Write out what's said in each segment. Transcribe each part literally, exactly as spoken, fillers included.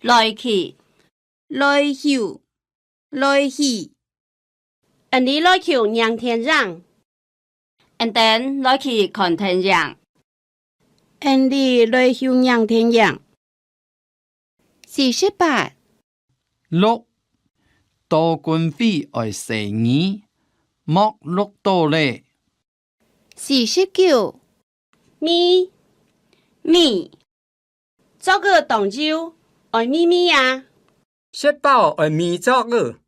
來去，來去，來去。𫣆俚來去䀴電影。𫣆等來去看電影。𫣆俚來去䀴電影。四十八。六，到軍費愛細義，莫錄到咧。 四十九。味，味。作仔當幼，愛味味啊。食飽愛味作仔。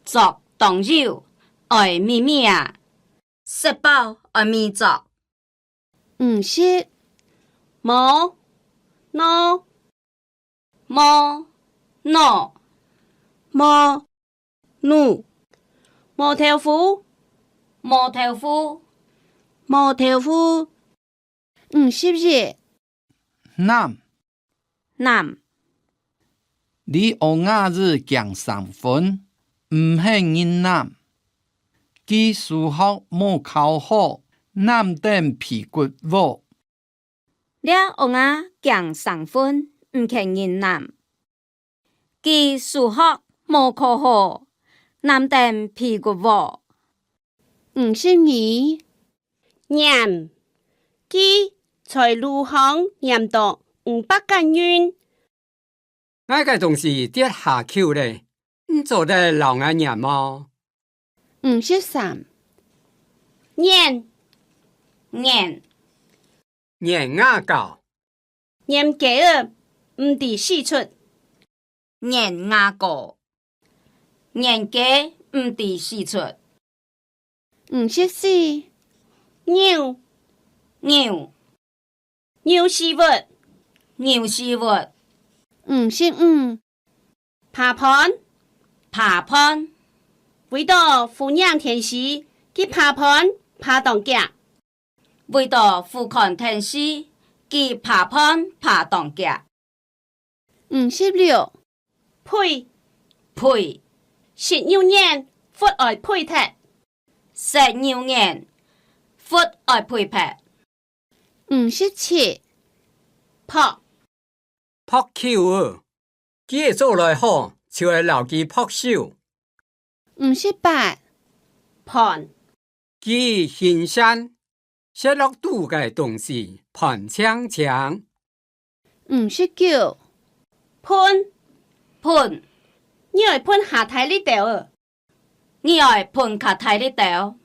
作當幼，愛味味啊。食飽愛味作。五十。無，no， 無，no。無，no。無豆腐，無豆腐。無豆腐。五十一。揇，揇。這孲仔仔驚生痱，毋肯人揇。佢數學無考好，揇等皮骨痀。 這孲仔驚生痱，毋肯人揇。佢數學無考好，揇等皮骨痀。五十二。撿，佢在路項撿著五百個銀。 𠊎个東西跌下去咧，你做得摎𠊎撿無？五十三。撿，撿。撿牙膏。撿雞仔，毋知死出。撿牙膏。撿雞毋知死出。 五十四。扭，扭。扭屎朏，扭屎朏。五十五。揹盤，揹盤。為著赴䀴電視，佢揹盤揹當遽。為著赴看電視，佢揹盤揹當遽。 五十六。呸，呸。食牛眼，窟愛呸忒。食牛眼，窟愛呸忒。五十七。拍，拍狗仔，佢个做來好，就愛摎佢拍手。 五十八。盤，佢很𤺪，食落肚个東西盤淨淨。五十九。歕，歕。你愛歕較大力兜仔。你愛歕較大力兜。